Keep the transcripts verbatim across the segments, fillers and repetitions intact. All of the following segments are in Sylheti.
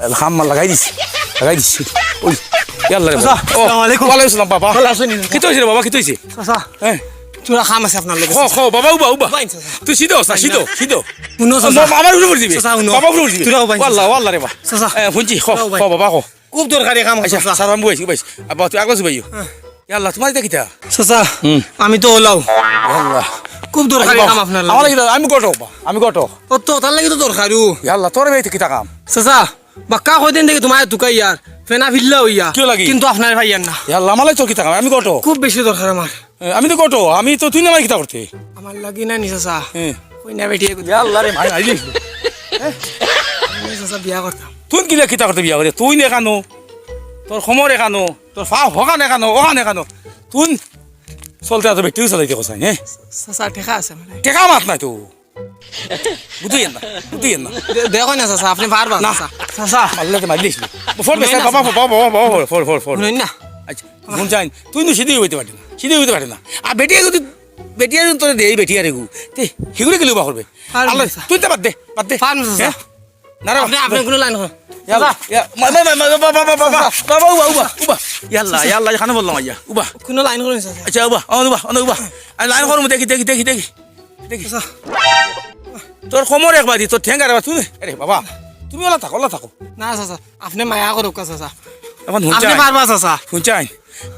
আলহামদুলিল্লাহ, লাগাই দিছি, লাগাই দিছি। ওই, ইয়া আল্লাহ রে বাবা। চাচা, ও, আসসালামু আলাইকুম। ওয়ালাইকুম আসসালাম বাবা। ভালা আছইন নি? কিতা অইছে রে বাবা, কিতা অইছে? চাচা, হ্যাঁ? থুড়া কাম আছে আপনার লগে। হ, হ, বাবা, উবা, উবা। উবা, চাচা। তুই সিধা অ, চাচা, সিধা, সিধা। হুনো, ও, চাচা। বাবা, আমার উপরে পড়ি দিবি। চাচা, হুনো। বাবা উপরে পড়ি দিবি। থুড়া উবা, চাচা। আল্লাহ, আল্লাহ রে বাবা। চাচা। এ, হুনছি, হ, থুড়া উবা। হ, বাবা, হ। খুব দরকারি কাম আছে, আচ্ছা, চাচা। স্যার, আমি বইছি, বইছি। আব্বা, তুই আগলা বইও। হ্যাঁ। ইয়া আল্লাহ, তুমার ইটা কিতা? চাচা, হুম। আমি তো অলাউ। ইয়া আল্লাহ। খুব দরকারি আরে বাবা, কাম আপনার লগে। আমার লাগি, আমি ঘটক বা, আমি ঘটক। ও তো, তার লাগি তো দরকার, ও। ইয়া আল্লাহ, তোর বাড়িত কিতা কাম? চাচা, বাক্কা কয়দিন থাকি তুমারে তুকাইয়ার, ফেনা ফিল্লা অইয়া। কিও লাগি? কিন্তু আপনারে পাইয়ার না। ইয়া আল্লাহ, আমার লাগি তোর কিতা কাম? আমি ঘটক। খুব বেশি দরকার আমার। এ, আমি তো ঘটক, আমি তো, তুইন আমারে কিতা করতে? আমার লাগি না নি চাচা। হ্যাঁ। কইনা বেটি এগু। ইয়া আল্লাহ রে, ভাই, আইলি। হ্যাঁ? আমি চাচা বিয়া করতাম। তুইন কিলা কিতা করতে বিয়া করে? তুইন এখানো, তোর কমর এখানো, তোর পা হখান এখানো, অখান এখানো। তুইন চলতে আছে বেটিও চালাইতে কছাইন, হ্যাঁ? চাচা, টেকা আছে আমার। টেকা মাত নাই তো। বুঝইন না, বুঝইন না। দে-, দেখো না চাচা, আপনে পারবা না। চাচা, চাচা। মারলে তো মারলিস না। ফোন হুনইন বেশ, না, বাবা, চাচা। বাবা, বাবা, বাবা, ফোন, ফোন, ফোন, ফোন। হুনইন না। আচ্ছা, হুনছাইন, তুইন তো সিধা অইতে পারতে না, সিধা অইতে পারতে না। আর বেটি এগু তো, বেটি এগু তোরে দেই, বেটি আর এগু। তে, হিগুরে কিলা উবা করবে? পারমু আল্লাহ, চাচা। তুইন তো বাদ দে, বাদ দে। পারমু চাচা। হ্যাঁ? না রে, আপনে, আপনে কুনু লাইন করইন। ইয়া আল্লাহ, চাচা। ইয়া, মা, মা, মা, বাবা, বাবা, বাবা, বাবা, উবা, উবা। ইয়া আল্লাহ, ইয়া আল্লাহ, এখানো বললাম, আইয়া, উবা। কুনু লাইন করইন চাচা। আচ্ছা, উবা, অন উবা, অন উবা। আমি লাইন করমু, দেখি, দেখি, দেখি, দেখি। দেখি। চাচা। তোর কমর একবাদি, তোর ঠেঙ্গার একবার, তুই, আরে বাবা, তুমি অলা থাকো, অলা থাকো। না চাচা, আপনে মায়া করউক্কা চাচা। এখন আপনে হুনছাইন। পারবা চাচা। হুনছাইন।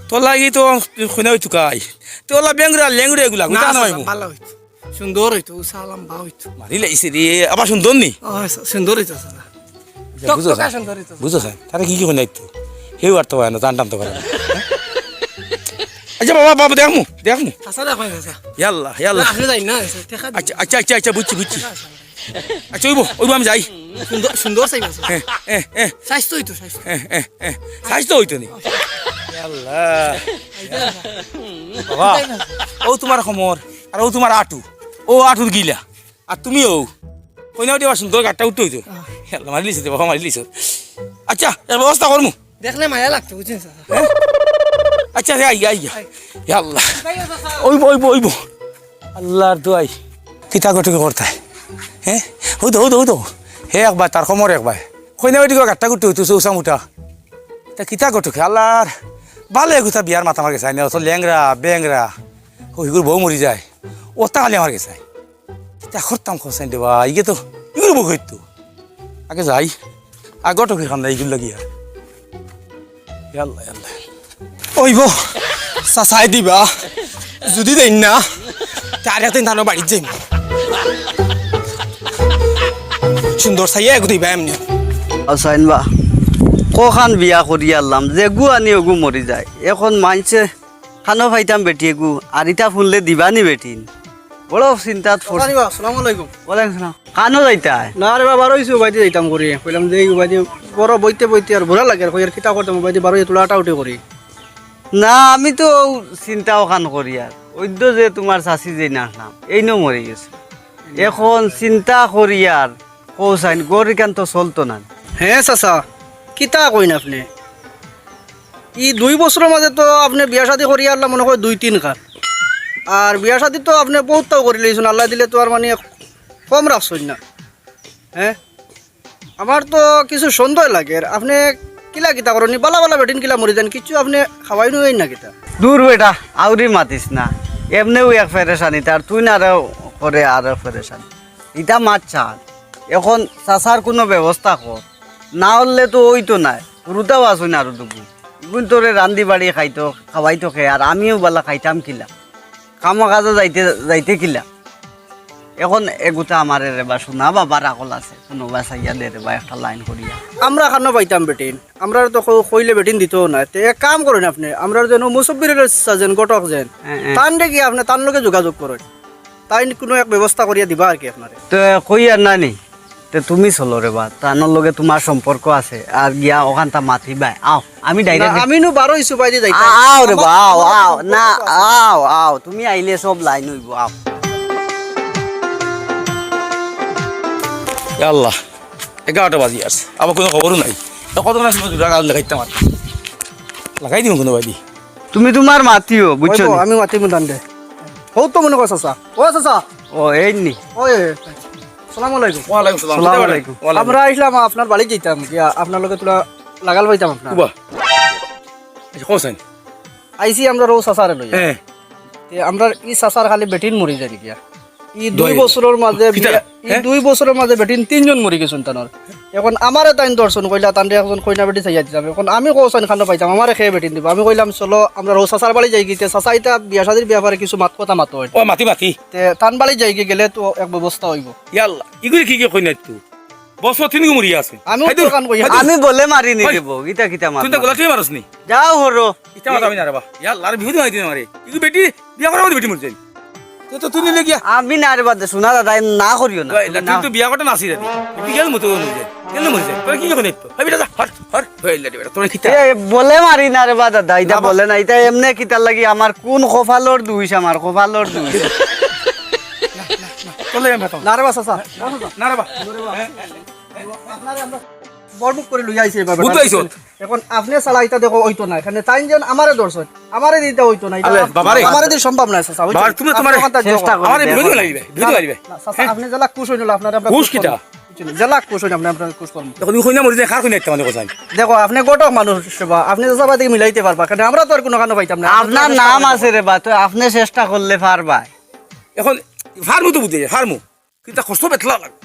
তোর লাগি তো কইনা অই তুকাই। তোর অলা বেংরা, লেংড়া এগুলা, না, বুঝা না চাচা, ভাইবো? ভালা অইতো। সুন্দর অইতো, উচা লম্বা অইতো। মারি লাইছে রে, আবার সুন্দর নি? ও, সু-, সুন্দর অইতো, চাচা। আচ্ছা, বুঝো টকটকা স্যার, সুন্দর অইতো। বুঝো স্যার, তারা কি কি কইনা অইতো? হেউ আর তো পারে না, টান টান তো পারে না। আচ্ছা বাবা, বাবা, দেখমু, দেখমু। চাচা দেখো, চাচা। ইয়াল্লা, ইয়াল্লা। আপনে যাইন না, টেকা দিন। আচ্ছা, আচ্ছা, আচ্ছা, আচ্ছা, বুঝছি, বুঝছি। টেকা আছে। আচ্ছা, অইবো, অইবো, আমি যাই। সুন্দর, সুন্দর চাইবা, চাচা। হ্যাঁ, হ্যাঁ, হ্যাঁ। স্বাস্থ্য অইতো, স্বাস্থ্য। হ্যাঁ, হ্যাঁ, হ্যাঁ। স্বাস্থ্য অইতো নি? ইয়াল্লা। বাবা, অউ তুমার কমর, আর অউ তুমার আটু। অউ আটুর গিলা। আর তুমিও। কইনা উঠি আবার সুন্দর গাট্টা উঠতে অইতো। আহ। ইয়াল্লা, মারিলিছে রে বাবা, মারিলিছে। আচ্ছা, এর ব্যবস্থা করমু। দেখলে মায়া লাগতো, বুঝছইন চাচা? হ্যাঁ? আচ্ছা, আচ্ছা, আই, আই, আই। আই। ইয়াল্লা। যাইও, চাচা। অইবো, অইবো, অইবো। আল্লার দোয়াই। কিতা গটকে করতায়? হ্যাঁ? হুদো, হুদো, হুদো। হে একবার, তার কমর একবার। কইনা উঠি গাট্টা উঠতে অইতো, চৌসা মুটা। তা কিতা গটকে? আল্লার ভালা এগুতা বিয়ার মাত আমার গেছে আইন না, অত লেংড়া, বেংড়া। অউ হিগুর বউ মরি যায়। অতা খালি আমার গেছে আইন। কিতা করতাম কছাইন রে বা, ইগে তো, ইগুর বউ অইতো। আগে যাই, আগে অটো কি খান্দা ইগুর লাগি আর। ইয়াল্লা, ইয়াল্লা। অইবো, চাচায় দিবা। যুদি দেইন না, তে আরেকদিন তান বাড়িত যাইমু। সুন্দর চাইয়া এগু দিবা এমনে। আছাইন বা, কখান বিয়া করি আরলাম, যেগু আনি অগু মরি যায়। এখন মাইনষে খানো পাইতাম বেটি এগু, আর ইতা হুনলে দিবা নি বেটিন? বড় চিন্তাত পড়ছি। আরে বা, আসসালামু আলাইকুম। ওয়ালাইকুম সালাম। কানো যাইতায়? না রে বা, বারইছি, উবাইদি যাইতাম করি। কইলাম যে এই উবাইদি বড় বইতে বইতে আর বুড়া লাগে, আর কই আর কিতা করতাম, উবাইদি বারই তুলা আটা উঠে করি। না, আমি তো চিন্তা অখান করি আর। অইদ্য যে তুমার চাচি যে নাম, এইনও মরি গেছে। এখন চিন্তা করি আর, কছাইন, ঘর ইখান তো চলতো না। হ্যাঁ চাচা, কিতা কইন আপনে? ই দুই বছরর মাঝে তো আপনে বিয়া শাদি করি আরলা মনে কয় দুই তিন খান। আর বিয়া শাদি তো আপনে বউততাউ করি লইছইন, আল্লায় দিলে তো আর মানে কম রাখছইন না। হ্যাঁ? আমার তো কিছু সন্দেহ লাগের। আপনে কিলা কিতা করইন? বালা বালা বেটিন কিলা মরি যাইন? কিচ্ছু আপনে খাওয়াইন না কিতা? দুর বেটা, আউরি মাতিস না। এমনেউ এক পেরেশানি, তার তুইন আরো করে আরো পেরেশানি। ইতা মাত ছাড়। এখন চাচার কুনু ব্যবস্থা কর। না অইলে তো অইতো নায়। হুরুতাও আছইন আরো দুগু। ইগুইন তোরে রান্ধি বাড়ি খাইতো, খাওয়াইতো কে, আর আমিও বালা খাইতাম কিলা? কামো কাজো যাইতে, যাইতে কিলা? এখন এগুতা আমারে রে বা, হুনা বাবার আকল আছে, কুনুবা চাইয়া দে রে বা একটা লাইন করিয়া। আমরা কানো পাইতাম বেটিন, আমরারে তো কইলে বেটিন দিতো নায়। তে এক কাম করইন আপনে, আমরার যেন মুসব্বিরর যেন ঘটক যেন, হ্যাঁ, হ্যাঁ। তানরে গিয়া আপনে তান লগে যোগাযোগ করইন, তাইন কুনু এক ব্যবস্থা করিয়া দিবা আর কি আপনারে। তে কইয়ার না নি? তে তুমি চলো রে বা, তানর লগে তুমার সম্পর্ক আছে, আর গিয়া অখানতা মাতিবায়। আও, আমি direct না, আমি নু বারইছি উবাইদি যাইতাম। আ-, আও রে বা, আও, আমার আও। সম্পর্ক না, আছে। আও, আও। তুমি আইলে সব লাইন অইবো, আও। ইয়া আল্লাহ, এগারোটা বাজি আছে, আবার কুনু খবরও নাই। তো কত না সময় দুটা গাল লাগাইতাম আর। লাগাই দিমু কুনুবায়দি। তুমি তুমার মাতিও, বুঝছো অইবো, নি? আমি মাতিমু তানরে। হউ তো মনে কর চাচা। ও চাচা। ও, এইন নি। ওই, ওই, ওই। আসসালামু আলাইকুম। ওয়ালাইকুম সালাম। সালাম আলাইকুম। ওয়ালাইকুম। আমরা আইলাম আপনার বাড়ি যাইতাম, গিয়া আপনার লগে তুলা লাগাল পাইতাম আপনার। বাহ। আচ্ছা, কও চাইন। আইছি আমরা রৌ চাচারে লইয়া। হ্যাঁ। তে আমরা ই চাচার খালি বেটিন মরি যায় গিয়া। ই দুই দই। বছরর মাঝে কিতা? বিয়া-, ই হ্যাঁ? দুই বছরর মাঝে বেটিন তিনজন মরি গেছইন তানর। এখন আমারে তাইন ধরছইন কইলা, তানরে একজন কইনা বেটি চাইয়া দিতাম। এখন আমি কও চাইন খানো পাইতাম, আমারে কে বেটিন দিবা? আমি কইলাম, "চলো, আমরা রৌ চাচার বাড়ি যাইগি।" তে চাচা ইতা বিয়া শাদির ব্যাপারে কিছু মাত কথা মাতো অইল। ও, মাতি, মাতি। তে তান বাড়ি যাইগি গেলে তো এক ব্যবস্থা অইবো। ইয়াল্লা, ইগুলি কি কি কইনা তো? বছর তিন গু মরিয়া আছে। আমি হাই দূর, উত্তর কান কই, হাই দূর। আমি বলে মারি নি ওই। দেবো, ইতা কিতা মাত তুই তো মাত? গোলা তুই মারস নি। যাও হরো। ইতা মাত আমি না রে বা। ইয়াল্লা, আর বিহুদি মারি দিন আমারে। ইগু বেটি, বিয়া করার মধ্যে বেটি মরি যায়। তো, তো তুই নিলে গিয়া। আমি না রে বাদ দে, শোনা দাদা, এম না করিও না। ওই, তুমি তুই না। তো বিয়া করতে নাসি রে। তুই গেল মতো মরি যায়। গেল মরি যায়। তোর কি যখন একটু? এই বেটা যা, হর, হর। ওই, লে বেটা, তোর কিতা? এ, বলে মারি না রে বা দাদা, ইতা না বা। বলে না। ইতা এমনে কিতার লাগি আমার কোন কপালর দুষ, আমার কপালর দুষ। চলে যাই, বেটা। না রে বা, চাচা। না রে বা। আপনারে আমরা বড় মুখ করে লইয়া আইছি এবার। বুঝতে পারছো? এখন আপনি ছাড়া ইতা দেখো অইতো না। এখানে তাইন যেন আমারে ধরছইন, আমারে দিতে অইতো না। ইতা আরে, বাবারে। আমারে দিয়ে সম্ভব নয়, চাচা, বুঝছেন? বাবা, তুমি তো তোমার আপনি আমার চেষ্টা করো। আমারে বিরোধী লাগবে, বিরোধী লাগবে। না, চাচা, হ্যাঁ? আপনি জেলা খুশ হইন, আপনারে আমরা খুশ খুশ কিতা? করবো। বুঝছেন? জেলা খুশ হইন, আপনি আমরা খুশ করবো। এখন ওই কইনা মরে যায়, কার কইনা একটা মানে কথা? দেখো, আপনি ঘটক মানুষ, বা আপনি চাচা বাদে মিলাইতে পারবা, কারণ আমরা তো আর কোনো কানো পাইতাম না। আপনার নাম আছে রে বা, তো আপনি চেষ্টা করলে পারবা। এখন ফার্মু তো বুঝে, ফার্মু। কিন্তু কষ্ট বেতলা লাগে।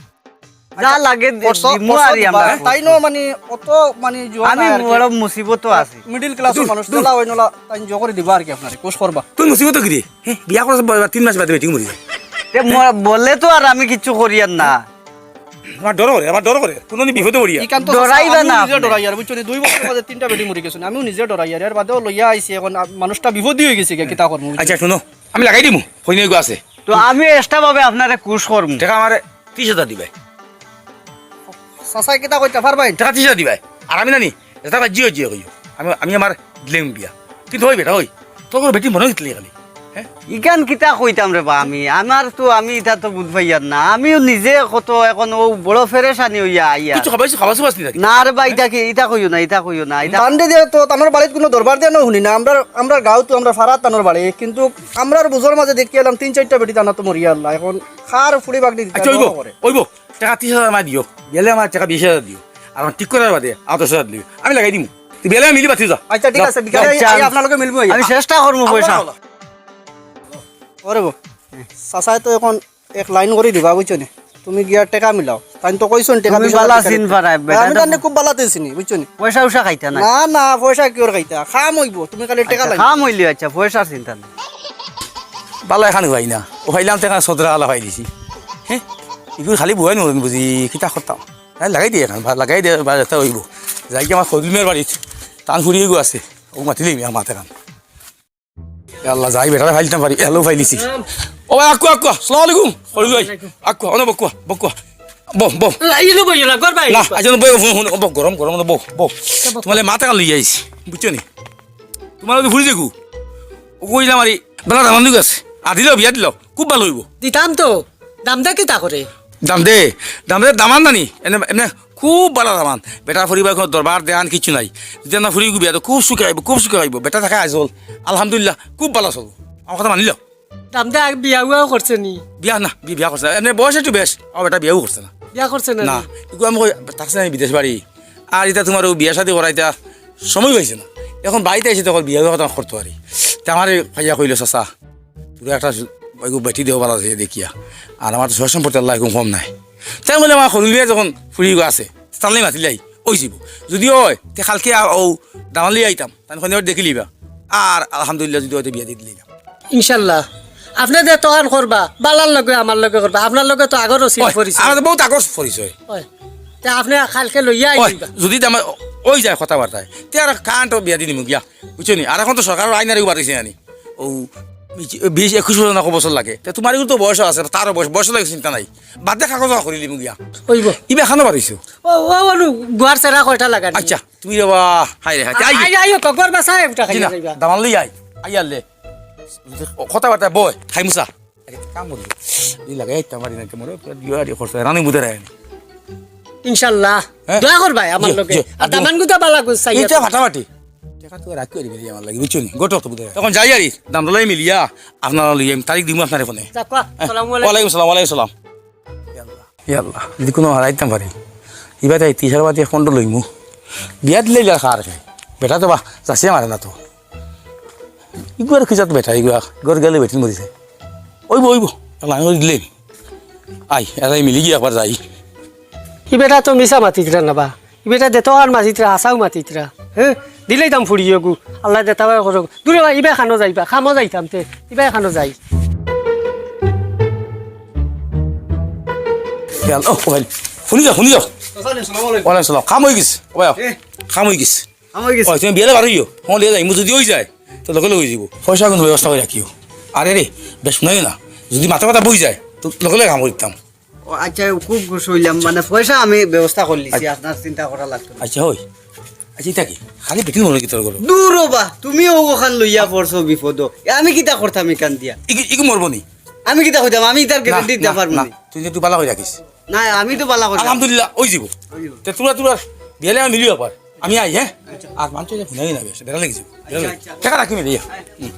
যা লাগে দি-, কষ্ট, দিমু কষ্ট আর দিবা। আমরা। তাই ন মানে অত মানে জোয়ান আমি আর কি। বড় মুসিবত আছি। মিডল ক্লাসর দূর, মানুষ দূর। তেলা ওই নলা তাই জো করে দিবা আর কি আপনারে, কোশ করবা। তুই মুসিবত কি রে? হ্যাঁ, বিয়া করার পর তিন মাস বাদে বেটি মরি যায়। তে ম-, বললে তো আর আমি কিচ্ছু করিয়ার না। আমার ডর করে, আমার ডর করে। কোনোদিন বিপদে পড়িয়া। ইখান তো ডরাইবা আমি না নিজে আপনি। ডরাই আর বুঝছো নি? দুই বছর মাঝে তিনটা বেটি মরি গেছে। আমিও নিজে ডরাই আর এর বাদেও লইয়া আইছি এখন আ-, মানুষটা বিপদই হয়ে গেছে গিয়া, কিতা করবো? আচ্ছা, শুনো, আমি লাগাই দিমু, কইনা এগু আছে। তো আমি এক্সট্রা ভাবে আপনারে খুশ করমু। টেকা আমারে ত্রিশ হাজার দিবায়। চাচায় কিতা কইতা পারবাইন? টেকা ত্রিশ হাজার দিবায়। আর আমি নানি, এটা রাজি হয়ে কইও। আমি, আমি আমার দিলেম বিয়া। কিন্তু ওই বেটা, ওই, তোর কোনো বেটি মনে হইতলে খালি। হ্যাঁ? ইখান কিতা কইতাম রে বা আমি? আমার তো, আমি ইটা তো বুঝ পাইয়ার না। আমিও নিজে কত এখন ও বড় ফেরেশানি হইয়া আইয়া। কিছু খাবাইছো, খাবাইছো বাস নি নাকি? না রে বা, ইটা কি, ইটা কইও না, ইটা কইও না, ইটা বান্ধে দিয়ে তো তানোর বাড়িত কোনো দরবার দিয়ে না শুনি না। আমরা, আমরা গাঁও তো আমরা ফারা তানোর বাড়ি, কিন্তু আমরার বুঝর মাঝে দেখি এলাম তিন চারটা বেটি তানা তো মরিয়া আল্লাহ। এখন খার ফুড়ি বাগনি দিতে আচ্ছা, ওইব, করে। ওইব। টেকা ত্রিশ হাজার আমায় দিও, গেলে আমার টেকা বিশ হাজার দিও, আর আমার ঠিক করার বাদে আমার দশ হাজার দিও, আমি লাগাই দিমু। তুই বেলা মিলি বাতি যা। আচ্ছা, ঠিক আছে, বিকালে আচ্ছা, আই-, আই আপনার লগে মিলবো আই। আমি চেষ্টা করবো পয়সা। ওরে বো, চাচায় তো এখন এক লাইন করে দিবা, বুঝছো নি? তুমি গিয়া টেকা মিলাও। তাই তো কইছো নি, টেকা তুমি বিশ হাজার বালা টেকা চিন দিতে। পারায়, বেটা আমি তো তানরে খুব বালাতে চিনি, বুঝছো নি? পয়সা উসা খাইতা না? না, না, পয়সা কি ওর খাইতা? খাম হইব, তুমি খালি টেকা আচ্ছা, লাগবে। খাম হইলে আচ্ছা, পয়সার চিন্তা নাই। বালা এখান ভাই না, ও ভাইলাম তো এখান সদরা আলা ভাই দিছি। হ্যাঁ, এগুলো খালি বই নুন বুঝি, কিতা করতাম? হ্যাঁ, লাগাই দিয়ে এখান, বা-, লাগাই দিয়ে বা একটা হইব। যাই কি আমার খজলুমের বাড়িত, তান ফুড়ি এগু আছে, ও মাতিলেই আমার মাথা খান। এ আল্লাহ, যাই বেটারে ফাইলতাম পারি, হ্যালো ফাইলিছি। ও ভাই, আক্কু, আক্কু, আসসালামু আলাইকুম। খজলু ভাই, আক্কু, অনো বকুয়া, বকুয়া। বহ, বহ। এই লো বইও না, গর ভাই। না, আজ বই, বহ, বহ, বহ, গরম, গরম, বহ, বহ। তোমার মাথা খান লইয়া আইছি, বুঝছো নি? তোমার ওই ফুড়ি দেখু, ও কইলাম আরে, বেলা দামান দুগ আছে, আর দিলেও বিয়া দিলেও, খুব ভালো হইব। দিতাম তো, দাম দে কিতা করে? দাম দে, দাম দে, দামান নানি, এনে, এনে খুব ভালো দামান। বেটার পরিবার কোনো দরবার দেয়ান কিছু নাই। যদি না ফুড়ি বিয়া তো খুব সুখে আইব, খুব সুখে আইব। বেটা থাকে আইজল, আলহামদুলিল্লাহ, খুব ভালো চলবো। আমার কথা মানিল? দাম দে আগে বিয়া উয়াও করছে নি? বিয়া না, বি-, বিয়া করছে না। এমনি বয়স একটু বেশ, আমার বেটা বিয়াও করছে না। বিয়া করছে না না, নি? এগুলো আমি কই, থাকছে না বিদেশ বাড়ি। আর এটা তোমার ও বিয়া শাদী করা, এটা সময় হয়েছে না। এখন বাড়িতে এসে তখন বিয়া কথা করতে পারি। তা আমার এই ভাইয়া কইল, "চাচা, তোরা একটা সু-, ওই বেটি দেহ বালা আছে দেখিয়া। আর আমার তো সয় সম্পত্তি আল্লাহ এখন কম নাই।" তাই বলে আমার খজলু মিয়া যখন ফুড়ি আছে, তাহলে মাতিলাই, ওই যাব। যদি হয়, তে কালকে আ-, ও দামান লইয়া আইতাম, তাই খনিবার দেখি লিবা। আর আলহামদুলিল্লাহ, যদি হয়, তে বিয়া দিয়ে দিলাম। ইনশাল্লাহ। আপনি যে তখন করবা, বালার লগে আমার লগে করবা, আপনার লগে তো আগরও ছিল ওই, পরিচয়। আমার তো বহুত আগর পরিচয়। ওই, তে আপনি কালকে লইয়া ওই, আইবা। যদি তে আমার ওই যায় কথাবার্তায়, তে আর কান্ট বিয়া দিমু গিয়া, বুঝছো নি? আর এখন তো সরকারের আইন আর এগু বাড়িছে আনি। ও বিশ, বিশ, একুশ বছর না কত বছর লাগে। তে তোমার এগুলো তো বয়স আছে, তারও বয়স, বয়স লাগে চিন্তা নাই। বাদ দে কাগজ করি দিমু গিয়া। ওই গো। ইবা খানো বাড়িছো? ও, ও, অনু, গুয়ার সেরা কয়টা লাগানি? আচ্ছা, তুমি রে বা, হায় রে, হায়। আই, আই, আই, তো গরবা সাহেব উঠা জি খাইয়া না, যাইবা। দামান লই আই, আই আলে। ও, কথাবার্তা বয়, খাই মুসা। আরে, কাম করি। এই লাগাই, আইতে আমার এনাকে মরে, পুরা বিয়া আরে করছে, রানী বুঝে রায়। ইনশাল্লাহ। হ্যাঁ? দোয়া করবায় আমার জি, লগে। জি, আর জি। দামান গুতা বালা গুছ চাইয়া। এইটা ফাটাফাটি। টাকা তো রাখি করি বেরিয়ে আমার লাগে, বুঝছো নি? গোটা তো বুঝে রায়। তখন যাই আরি, দাম দলাই মিলিয়া, আপনারা লইয়া, আমি তারিখ দিমু আপনারে ফোনে। যাক, হ্যাঁ? আসসালামু আলাইকুম। ওয়ালাইকুম সালাম, ওয়ালাইকুম সালাম। ইয়া আল্লাহ, যদি কুনু হারাইতাম পারি, ইবায় তাই তিরিশ হাজার বাদে পনেরো লইমু। বিয়া দিলে ইলা খার খাই। বেটা তো বা, যাচিয়া মারে না তো। ইগুয়ার কি জাত বেটা, ইগুয়া ঘর গেলে বেটিন মরি যায়। অইবো, অইবো। আল্লাহ, আমি দিলে। আই, এরাই মিলি গিয়া একবার যাই। ই বেটা তো মিছা মাতিতরা না বা। ই বেটা দেতোখান মাতিতরা, হাছাউ মাতিতরা। হে? দিলাইতাম ফুড়ি অগু। আল্লায় দেতা বায় করউক। দুরে বা, ইবায় খানো যাইবা, খামো যাইতাম তে। ইবায় খানো যাই। ইয়া আল্লাহ, ও, ও ভাই, হুনি যাও, হুনি যাও। আসসালামু আলাইকুম। ওয়ালাইকুম সালাম। খাম অই গেছে। ও ভাই, এ? খাম অই গেছে। খাম অই গেছে। ওই, তুমি বিয়ালে বারইও। হ্যাঁ, লিয়ে যাই, মুই যদি অই যায়, তো লগে লগে যাইবো। পয়সা কিন্তু ব্যবস্থা করি রাখিও। আরে রে, বেশ নয় না। যদি মাথা ব্যথা বই যায়, তো লগে লগে কাম করিতাম। ও আচ্ছা, খুব খুশি অইলাম। মানে, পয়সা আমি ব্যবস্থা করিলিছি, আচ্ছা। আপনার চিন্তা করা লাগতো না। আচ্ছা, অই। আচ্ছা, ইতা কি? খালি বেটিন মরবো নি তোর ঘরো? দুরো বা, তুমি অউ অখান লইয়া পড়ছো বিপদো। এ, আমি কিতা করতাম ইখান দিয়া? ইগু, ইগু মরবো নি? আমি কিতা কইতাম? আমি ইতার না, guarantee দিতাম না, পারমু না। নি। তুই যে তুই বালা করি রাখিস। না, আমি তো বালা করি। আলহামদুলিল্লাহ, অই যাইবো। অই যাইবো। তে তোরা, তোরা বিয়ালে আমি মিলিও আবার। আমি আই, হ্যাঁ? আচ্ছা। আর মানুষ অইলে হুনাই না বেশ, বেড়া লাগি যাইবো। আচ্ছা, আচ্ছা। টাকা রাখি মিলিয়া। হুম।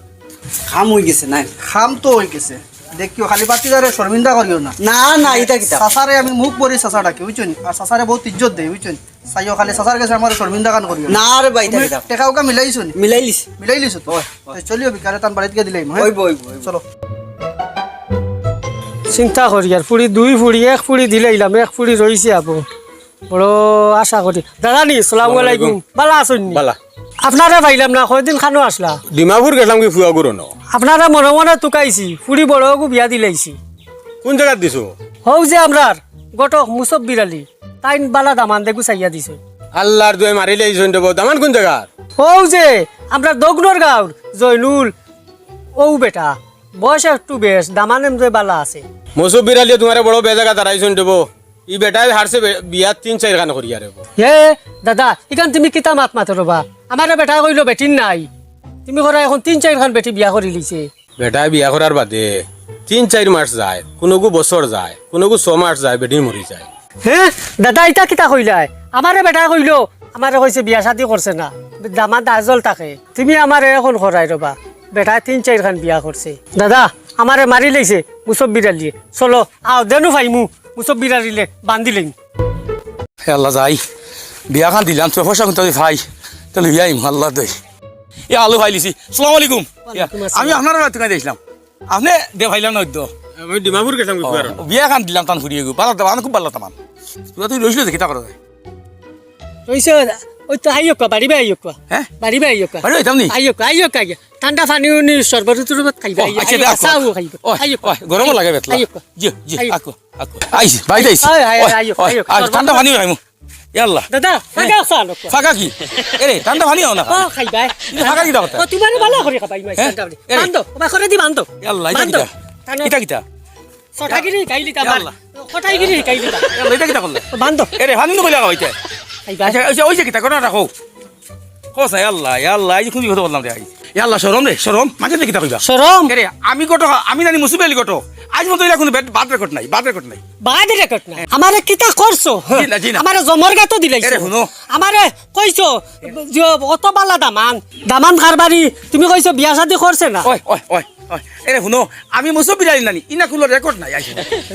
খাম অই গেছে, না? খাম তো অই গেছে। দেখিও, খালি বাতিজারে শর্মিন্দা করিও না। না, না, ইতা কিতা? চাচারে আমি মুখ ভরি চাচা ডাকি, বুঝছো নি? আর চাচারে বউত ইজ্জত দেই, বুঝছো নি? চাইও খালি চাচার গেছে আমারে শর্মিন্দা খান করিও না। না রে বা, ইতা তুমি কিতা? টেকা উকা মিলাইছো নি? মিলাইলিছি। মিলাইলিছো তো? অয়, অয়। তে চলিও বিকালে তান বাড়িত গিয়া দিলাইমু, হ্যাঁ? অইবো, অইবো, অইবো। চলো। চিন্তা করিয়ার, ফুড়ি দুই ফুড়ি, এক ফুড়ি দিলাইলাম, এক ফুড়ি রইছে আবো। বড় আশা করি। দাদা নি, সালামু আলাইকুম। বালা আছইন নি? বালা। আপনারে পাইলাম না, কয়দিন খানো আছলা? ডিমাপুর গেছলাম কি ফুয়া গুরনো। আপনারে মনে মনে তুকাইছি, ফুড়ি বড় অগু বিয়া দিলাইছি। কুন জাগাত দিছো? হউ যে আমরার ঘটক মুসব্বির আলী, তাইন বালা দামান দেখু চাইয়া দিছে। আল্লার দুয়াই মারিলাইছইন দেবো, দামান কুন জাগাত? হউ যে আমরার দগনর গাউর জয়নুল, অউ বেটা, বয়স একটু বেশ, দামান এমনে বালা আছে। মুসব্বির আলীয়ে তুমারে বড় বেজাগাত হারাইছইন দেবো। ই বেটায় হারছে বে-, বিয়া তিন চাইর খান করিয়া রে। হে দাদা, ইখান তুমি কিতা মাত মাতো রে বা? আমারে বেটায় কইলো বেটিন নাই। তুমি করা এখন তিন চাইর খান বেটি বিয়া করিলিছে। বেটায় বিয়া করার বাদে তিন চাইর মাস যায়, কুনুগু বছর যায়, কুনুগু ছ মাস যায়, বেটিন মরি যায়। হে দাদা, ইতা কিতা কইলায়? আমারে বেটায় কইলো, আমারে কইছে বিয়া শাদি করছে না, দামাদ আজল থাকে। তুমি আমারে এখন করাই রে বা, বেটায় তিন চাইর খান বিয়া করছে। দাদা, আমারে মারিলাইছে মুসব্বির আলীয়ে। চলো, আও, দেনু পাইমু, মুসব্বির আলীরে বান্দিলাইমু। হে আল্লাহ, যাই, বিয়া খান দিলাম, তো পয়সা কুনতা পাই, তো লইয়া আইমু, আল্লাহ দে। ইয়া আল্লাহ, পাইলিছি। সালামু আলাইকুম। ওয়ালাইকুম আসসালাম। আমি আপনার বাড়িত তুকাই দিছিলাম, আপনে দে পাইলাম না অইতো। আমি ডিমাপুর গেছলাম কি ও, বিয়া খান দিলাম, তান ফুড়ি অগু, বালা দামান, খুব বালা দামান। তুই, তুই রইছলে দেখি, তা করা যায়। রইছে, অউ তো আইওক্কা, বাড়ি বায় আইওক্কা। হ্যাঁ? বাড়ি বায় আইওক্কা। বাড়ি আইতাম নি? আইওক্কা, আইওক্কা, আইওক্কা। ঠান্ডা পানি উনি শরবত টরবত খাইবা, ও, আইওক্কা, আচ্ছা, আইওক্কা, দেখো। চাও খাইবা। ওই, আইওক্কা, ওই, গরমও আইওক্কা, লাগে বেতলা। আইওক্কা। জি, জি, আইওক্কা। আকো, আকো। আইছি, বাইরে আইছি। ওই, ওই, ওই, আইওক্কা, ওই, আইওক্কা, আজ শরবত ঠান্ডা খাইবা। পানি খাইমু। ইয়া আল্লাহ। দাদা, হ্যাঁ? ফাঁকা আছে আনো। ফাঁকা কি? এরে, ঠান্ডা পানি আনো না। ও, খাইবা। তুমি ফাঁকা কিতা করতা? ও, তোমারে বালা করি খাবাই, মাই হ্যাঁ? ঠান্ডা পানি। এরে। বান্ধো, ওবা করে দি বান্ধো। ইয়া আল্লাহ, ইটা বান্ধো। কিতা? টানো। ইটা কিতা? ছটাগিরি শিকাইলি তা ইয়া আমার। আল্লাহ। ছটাগিরি শিকাইলি তা। ইয়া আল্লাহ, ইটা কিতা করলে? বান্ধো। এরে, ফানি নু কইলা খাওয়াইতে। খাইবা। আচ্ছা, আচ্ছা, ওই যে কিতা, ঘটনাটা কও। কও না, ইয়া আল্লাহ, ইয়া আল্লাহ, এই যে কোন বিপদে পড়লাম রে আই। ইয়া আল্লাহ, শরম রে, শরম। মাঝে কিতা কইবা? শরম? এরে, আমি ঘটক, আমি জানি মুসুফ আলী ঘটক। আইজ পর্যন্ত ইলা কোনো bad, bad record নাই, bad record নাই। Bad record নাই? আমারে কিতা করছো? জি না, জি না। আমারে জমর গাতো দিলাইছো। এরে, হুনো। আমারে কইছো, যে অত বালা দামান, দামান কারবারি, তুমি কইছো বিয়া শাদি করছে না। ওই, ওই, ওই, ওই। এরে, হুনো, আমি মুসুফ আলী নানি, ইনা কোনো record নাই, আইজ।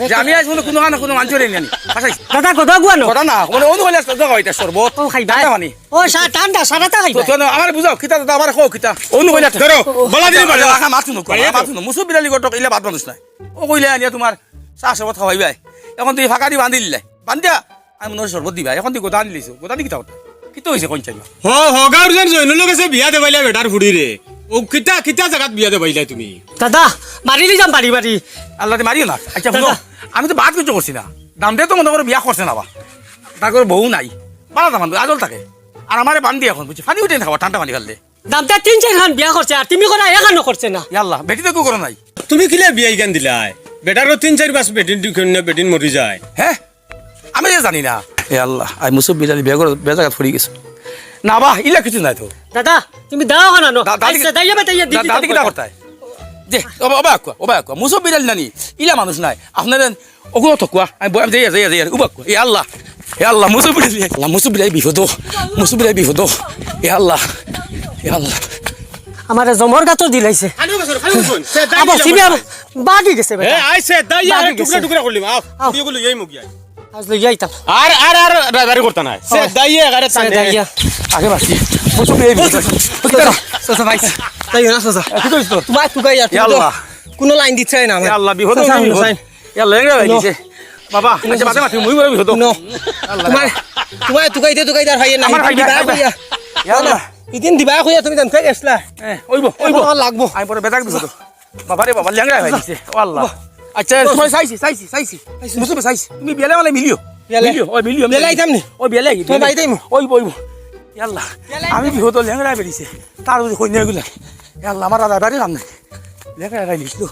যে আমি আইজ কোনো, কোনো কানো কোনো মানুষরে নানি। আচ্ছা, দাদা, কথা গুয়ানো। কথা না, মানে, অনু হইলে তো খাওয়াইতে শরবত। ও, খাইবা। ঠান্ডা পানি। ও, সা-, ঠান্ডা, সারাটা খাইবা। তো, তো, আমারে বুঝাও, কিতা দাদা, আমারে কও, কিতা? অনু হইলে ধরো, ও, বলা দিন, আচ্ছা, বলা। আচ্ছা, মাত শুনো, আচ্ছা, মাত শুনো। মুসুফ আলী ঘটক, ইলা বাদ মানুষ নাই। ও কইলে আনিয়া তোমার চা শরবত খাওয়াইবায়। এখন তুমি ফাঁকারি বান্ধি দিলে। বান্ধিয়া আমি মনে হয় শরবত দিবায়। এখন তুমি গোদা আনি লইছো। গোদা দি কিতা করতা? কিতা হইছে কোন চাইবা? হ, হ, গাউর যেন জয়নুল গেছে বিয়া দেবাইলা বেটার ফুড়িরে। ও কিতা, কিতা জাগাত বিয়া দেবাইলা তুমি? দাদা, মারিলি যাম বাড়ি বাড়ি। আল্লাহ, তে মারিও না। আচ্ছা, হুনো, দাদা। আমি তো বাদ কিছু করছি না। দাম দে তো মনে করো বিয়া করছে না বা। তার ঘরো বউ নাই। বালা দামান, আজল থাকে। আর আমারে বান্ধি এখন, বুঝছি? পানি উঠে না খাওয়া, ঠান্ডা পানি খাইলে। দামটা তিন চাইর খান বিয়া করছে, আর তুমি করা এখানো করছে না। ইয়াল্লা, বেটি তো কেউ করো নাই। তুমি কিলা বিয়া ইখান দিলায়? বেটারও তিন চাইর বাস বেটিন, বেটিন মরি যায়। হ্যাঁ? আমি যে জানি না। এ আল্লাহ, আই মুসুফ বিলালি বিয়া করে বেজাগাত পড়ি গেছে। না বা, ইলা কিছু নাই তো। দাদা, তুমি দাও খানা নো। দা-, দাদি আইসা, দাইয়া বেটা, ইয়া দিদি দাদি দাও কিতা করতায়? যে, ওবা, ওবা আকুয়া, ওবা আকুয়া। মুসুফ বিলালি নানি, ইলা মানুষ নাই। আপনারা ওগুলো তো কুয়া, আমি বয়াম যাইয়া, যাইয়া, যাইয়া, উবা কুয়া। এ আল্লাহ, এ আল্লাহ, মুসুফ বিলাই, আল্লাহ, মুসুফ বিলাই বিপদ, মুসুফ বিলাই বিপদ। এ আল্লাহ, এ আল্লাহ। আমারে জমর গাতো দিলাইছে। আনো বসো, আনো বসো। আবার সিবি আবার। বাগি গেছে বেটা। এ, আইছে, দাইয়া, বাগি আরে টুকরা গেছে। টুকরা করলিম, আও, আও। ইগুলো এই মুগি আই। আজ লইয়া আইতাম। আর, আর, আর, ড্রাইভারি করতা নাই। সে দাইয়া, আরে সে টানে। দাইয়া। আগে বাসি। বুঝছো, এই বুঝছো। বুঝছো, বুঝছো, ভাই। তাই না, সোজা। এ, কি করিস তোর? তোমার তুকাই আর তুমি তো ইয়া আল্লাহ। কোনো লাইন দিচ্ছে না আমার। ইয়া আল্লাহ, বিপদ সোজা, হইছে, বিপদ। সোজা। ইয়া আল্লাহ, লেংড়া হয়ে গেছে। বাবা, আচ্ছা, বাদে মাতি, মুই বড় বিপদ। নো। আল্লাহ। তোমার, তোমার তুকাইতে তুকাইতে আর ভাইয়ে না। আমার ভাই, দিবা ভাই, ভাই। কইয়া। ইয়া আল্লাহ। ইদিন দিবা কইয়া তুমি জানতে গেছলা। এ, ওইব, ওইব। এখন আমার লাগবো। আমি পরে বেজাক দিব তো। বাবা রে বাবা, লেংড়া হয়ে গেছে। ও আল্লাহ। আচ্ছা, তোমার চাইছি, চাইছি, চাইছি। চাইছি। বুঝছো, চাইছি। তুমি বিয়ালে মানে মিলিও। বিয়ালে? মিলিও, ওই মিলিও, বিয়ালে মিলিও। আইতাম নি? ওই বিয়ালে আইবি, তোমার বিয়ালে। বাড়িতে আইমু? ওইব, ওইব। ইয়া আল্লাহ। বিয়ালে আমি আইতাম। বিপদ লেংড়া বেরিয়েছে। তার ওই কইনা এগুলা। ইয়া আল্লাহ, আমার দাদা বাড়ি কাম নাই। লেংড়া হয়ে গেছিল।